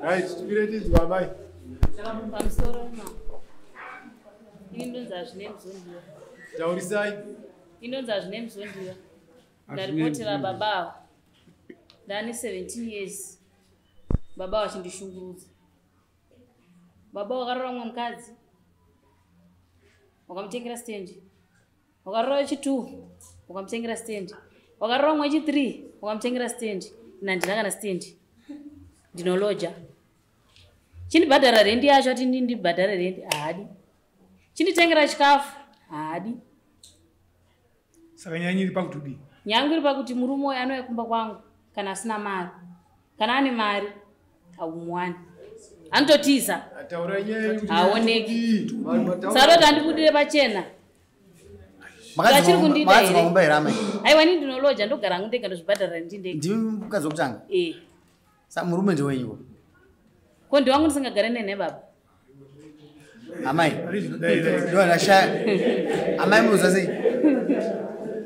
Right, tipire tinzwa amai. Pamusoro ma. Ini ndonzi hazvine muzondiwa. Taurisai. Ini ndonzi hazvine muzondiwa. Ndaripotera baba ava. Ndane 17 years. Baba vachindishungurudza. Baba wakarora mumwe mukadzi. Wakamutengera stand. Wakarora wechi2 wakamutengera stand. Wakarora mumwe wechi3 wakamutengera stand. Ina handina kana stand. Ndinoloja. Chindibhadhara rendi yacho ati ndibhadhare rendi haadi. Chinditengera chikafu haadi. Saka nyaya iri pakuti udii? Nyangu iri pakuti murume uyu anouya kumba kwangu kana asina mari. Kana ane mari haumuwani. Anototiza. Taurai nyaya yenyu kuti Haoneki. Vanhu vataura. Saka toti andibudire pachena. Achiri kundida Makadzima here? mumba here amai? Aiwa ini ndinoloja ndogara hangu ndega ndozvibhadhara ndi ndega. Ndimi mukadzi wekutanga? Eh. Saka murume ndewenyuwo? Ko ndiwangu ndisingagare nene baba. Amai. Ndo ndashaya. Amai munoziva sei?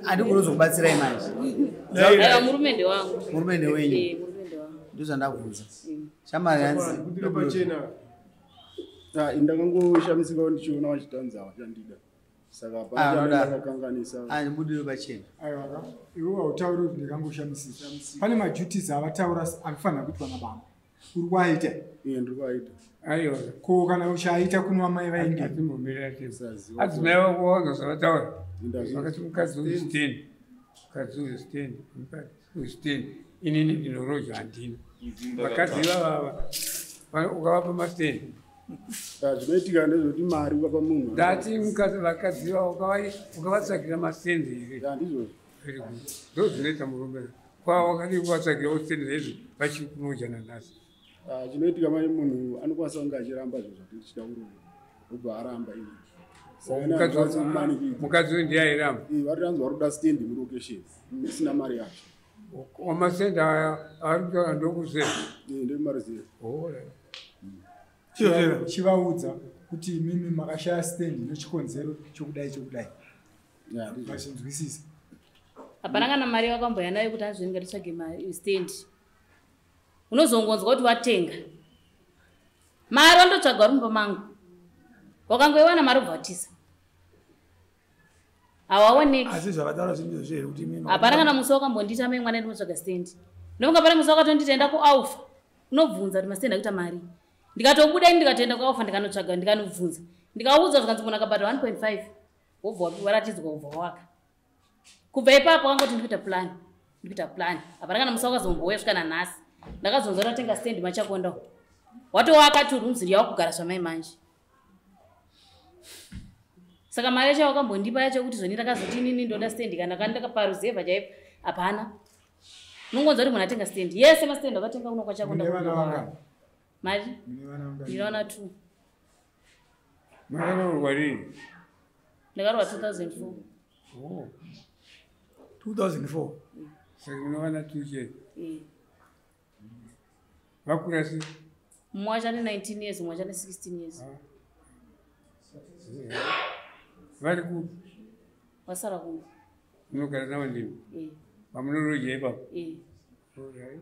Handigoni kuzokubatsirai manje. Aiwa murume ndewangu. Murume ndewenyu. Eh, murume ndewangu. Ndozvandakubvunza. Shamwari hanzi. Budire pachena. Ah, ndakangoshamisikawo ndichiona vachitanza vachandida. Saka Ah, hapana unoda. chandakakanganisa. Ah, ndibudire pachena. Aiwa ka iwe hautauri kuti ndakangoshamisika. Pane maduties avataura anofanira kuitwa nababa. Uri kuaita? Iye ndiri kuaita. Aiwa. Ko kana uchaita kuno amai vainge? Atimbomira tese. Adzimai vako vanozvavataura. Vakati mukadzi uyu stand. Mukadzi uyu stand. Mukadzi uyu stand. Inini ndinoroja handina. Vakadzi ivava ukavapa mastand. Zvinoitika ndezvekuti mari ukapa munhu. Ndati mukadzi vakadzi ivava ukavatsvagira mastand here? Handizvozvo. Very good. Ndo zvinoita murume. Kwa wakadii kuvatsvagira stand zvezvi vachiri kunoja nanhasi. Ah, chinoitika mai munhu anokwanisa kunge achiramba zvinhu zvatichida kuroora. Obva aramba iye. Saka ina hanzvadzi kumanikidza. Mukadzi uyu ndiye airamba. Eh, vari hanzi vari kuda stand mulocation isina mari yacho. Wamasendi aya ari kutaura ndokusera. Eh, ndekumaruzeva. Chivaudza kuti imimi makashaya stand nechikonzero chokudai chokudai. Vachinzwisisa. Hapana kana mari yakamboya nayo kuti azveni ngatitsvage mari stand. Unozongonzwa kuti watenga. Mari wandotsvaga uri mumba mangu. Wakangoiwana mari ubva watiza. Hawaoneki. Asi zvavataura zvinhu izvozvo here kuti imimi Hapana kana musi wakambondita mai mwana ndinotsvaga stand. Ndonga pane musi wakatonditi enda kuAlpha. Unobvunza kuti mastand akuita mari. Ndikatobuda ini ndikatoenda kuAlpha ndikanotsvaga ndikanobvunza. Ndikaudzwa zvikanzi munhu akabhadhara 1.5 wobva waratidzwa wobva waka. Kubva ipapo wangoti ndikuita plan. Ndikuita plan. Hapana kana musi wakazombouya kusvika nanhasi. Ndakazonzwa ndatenga stand machakonda. Watowaka two rooms yawa kugara zvamai manje. Saka mari yacho wakambondipa yacho kuti zvoni ndakazoti inini ndoda stand kana kana ndakaparuzevha chaipo hapana. Unongonzwa kuti munhu atenga stand. Yese mastand akatenga kuno kwachakonda. Mune vana vangani? Mari? Mune vana vangani? Ndine vana 2. Makaroorwa rini? Ndakaroorwa 2004. Oh. 2004. Saka mune vana 2 chete. Eh. Vakura sei? Mumwe wacho ane 19 years, mumwe wacho ane 16 years. Vari kupi? Vasara kuno. Munogara navo ndimi? Eh. Pamunoroja ipapo? Eh. Alright.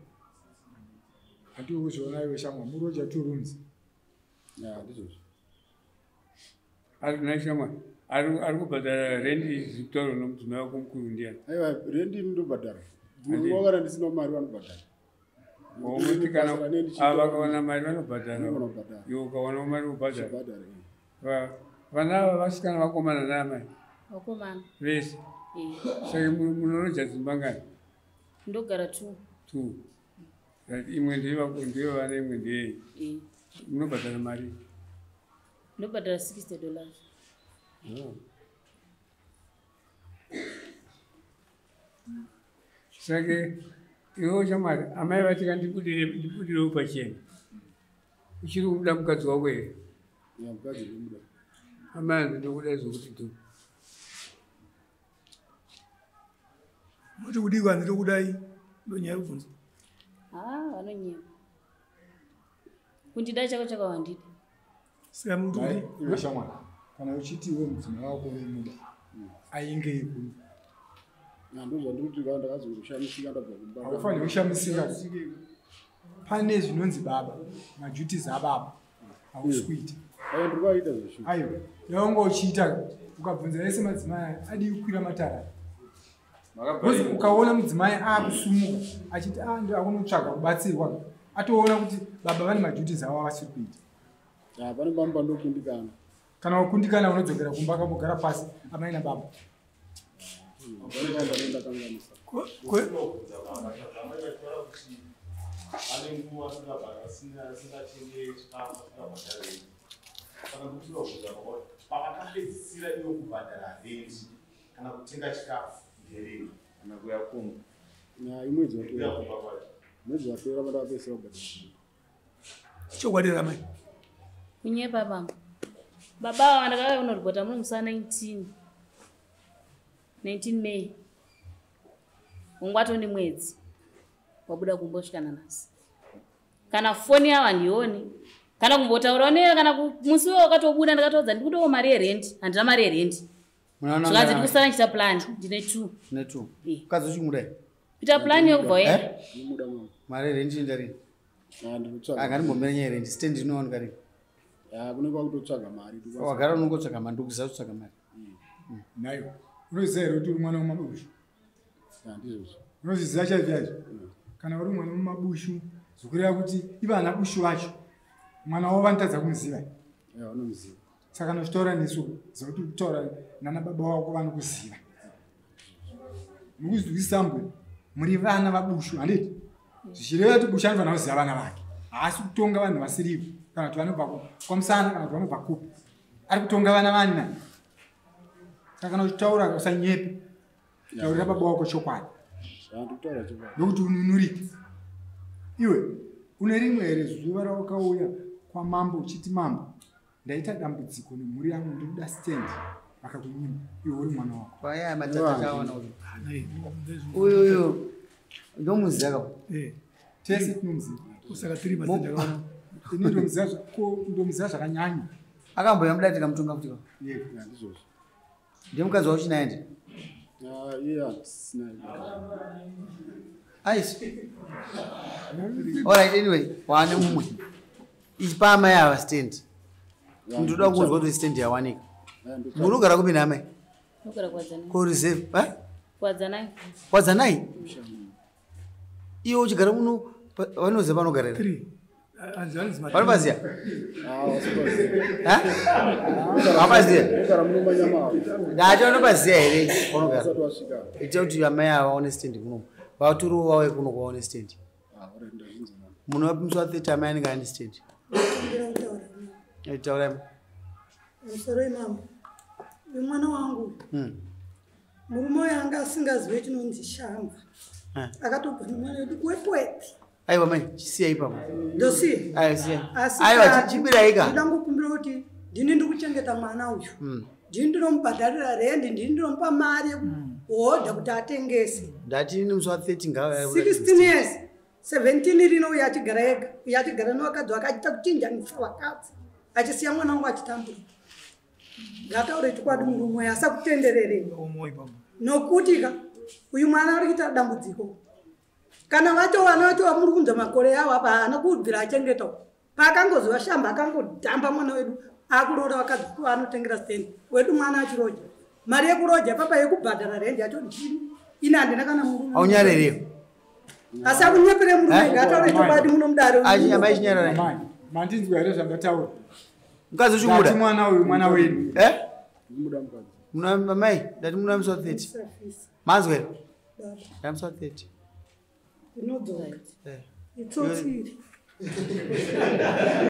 Handiri kuzviona iwe shamwa muroja two rooms. Ya, ndizvozvo. Ari kuna shamwari. Ari kubhadhara rendi zvikutaura nomudzimai wako mukuru ndiani? Aiwa, rendi ini ndobhadhara. Handii. Munhu kana ndisina mari vanobhadhara. Womuti kana ava vakawana mari vanobhadhara. Vanobhadhara. Iwe ukawanawo mari wobhadhara. Chibhadhara, eh. Vana ava vasikana vakomana naamai Vakomana. vese. Eh. Saka munoroja dzimba ngani? Ndogara 2. 2. Right, imwe ndeyevana imwe ndeyei. Eh. Munobhadhara mari. Ndobhadhara $60. Oh. Saka iwe shamwari amai vati kandibudirewo pachena. Uchiri kuda mukadzi wako here? Ya, mukadzi ndinomuda. Amai hanzi ndokuda zvokuti dhu. Muti kudii kwanzi ndokudai ndonyaya kubvunza. Ah, vanonyepa. Kundida chako chakawandida. Saka muti Mai, kudii? iwe shamwari kana uchiti iwe mudzimai wako weimuda aingei kuno. Ya, ndozvandiri kuti kana ndakazoshamisika ndabva kumba. Haufaniri kushamisika. Pane zvinonzi baba, maduties ababa hausi kuita. Aiwa, ndiri kuaita zveshuwa. Aiwa, dai uchiita ukabvunza ese madzimai aya adii kukwira matara. Because ukaona mudzimai akusumuka achiti a ndo akunotsvaga kubatsirwa, atoona kuti baba vane maduties avo avasiri kuita. Ah, pane pamwe pandokundikana. Kana wakundikana unodzokera kumba kambogara pasi amai nababa. Pane pamwe panondakanganisa. Ane nguva asingatenge chikafu, asingabhadhara rent. Saka ndikutoda kubvunza baba kuti pavakapedzisira ivo kubhadhara rent kana kutenga chikafu nderini? Kana kuya kumba. Na imwedzi Kuya wapera. kumba kwacho. Mwedzi wapera pandakapedzisira kubhadhara. Chokwadi ramai? Kunyepa bambo. Baba ava ndakauya kunoripota muno musi wa19 19 May. Ungwatoni mwedzi wabuda kumbosvika nanhasi. Kana foni yavo handioni, kana kumbotaurawo newe kana musi iwo wakatobuda ndakatoudza ndikudawo mari yerent, handina mari yerent. Zvikanzi ndikusara ndichiita plan, ndine two. Ne two. Eh. Mukadzi uchimuda here? Kuita plan yekubva Eh? waenda. Ndinomuda mama. Mari yerent inoenda rini? Ah, ndinotsvaga. Angatimbomira nyaya yerent, stand inowanika rini? Ah, kune kwakutotsvaga mari. Wagara unongotsvaga mari, ndikuziva kutsvaga mari. Nayo unoziva here kuti uri mwana wemabushu? Ah, ndizvozvo. Unozviziva chaizvo chaizvo? Kana uri mwana wemabushu, zvokureva kuti ivo ana bushu vacho mwana wavo vanotadza kumuziva. Eh, vanomuziva. Saka kana uchitaura nesu, ziva kuti uri kutaura nana baba wako vanokuziva. Mukuzwisisa mbwe muri vana vabushu, handiti? Zvichireva kuti bushu anofanira kuziva vana vake. Haasi kutonga vanhu vasirivo, kana kuti vanobva kwamusana, kana kuti vanobva kupi. Ari kutonga vana vani nani. Saka kana uchitaura usanyepe, taurira baba wako chokwadi. Ah, ndikutaura chokwadi. Nokuti ununurike. Iwe une rimwe here zuva rawakauya kwamambo uchiti, mambo, ndaita dambudziko nemhuri yangu, ndinoda stand, vakakunyima iwe uri mwana wako? Paya matata taona uyu. Uyu uyu ndomuziva ka. Tese tinomuziva. Saka tiri masitendi akaona. Ini ndomuziva ndomuziva zvakanyanya. Akamboya mudati kamutonga futi ka. Yego. Ah, ndizvozvo. Ndiye mukadzi wauchinaye ndi? Ah, iye handisina. Aisi. Alright, anyway, waane mumwe. Ichi paamai ava stand. Ndinoda kunzwa kuti stand yawanika. Ah, ndikutsvaga. Muri kugara kupi naamai? Ndogara kuWadzanai. Ko reserve, eh? Kuwadzanai. Wadzanai? Iwe uchigara muno vanoziva panogara here? Three. Hanzi vanonzi Vanopaziya? Ah, vasipaziva. Ha? Vapaziya? Ndogara muno manyama avo. Ndati vanopaziya here panogara? Vasati vasvika. Ita kuti amai ava vaone stand kuno. Vaturiwo vauye kuno kuvaone stand. Ah, alright, ndazvinzwa mama. Muno musi wa30 amai anenge ane stand. Ndinotaura. Taurai. Musoro imambo, uyu mwana wangu, murume uyu anga asingazive chinonzi shamba. Ah. Akatobva nemwana wedu kuWepweti. Aiwa mai, chisiya ipapo. Ndosiya? Aiwa, siya. Asi Aiwa, chibirai ka. ndoda ngokumbira kuti ndini ndiri kuchengeta mwana uyu, ndini ndinomubhadharira rendi, ndini ndinomupa mari yekuhodha kuti atengese. Ndati ini musi wa30 ngava 16 years, 17 rino uyu achigara ega, uyu achigara nevakadzi vake, achiita kuchinjanisa vakadzi, achisiya mwana wangu achitambura. Ngataure chokwadi murume uyu, asakutendererei, nokuti ka uyu mwana ari kuita dambudziko. Kana vacho vana vacho vamuri kunza makore avo apa haana kubvira achengetawo. Paakangoziva shamba akangodhamba mwana wedu, akuroora vakadzi vanotengera stendi. Wedu mwana achiroja, mari yekuroja papa yekubhadhara rendi yacho ndini. Ini handina kana murume. Aunyareriyo. Asi akunyepere murume. Eh? Ngataure chokwadi muno mudare. Amai, chinyararai. Amai, mandinzwa here zvandataura? Mukadzi uchimuda? Ndati mwana uyu mwana wedu. Eh? Ndinomuda mukadzi. Muna amai, ndati muna musi wa30. Manzwa here? Ndati musi wa30. Ndinodzoka. Eh. Itsotsi iri.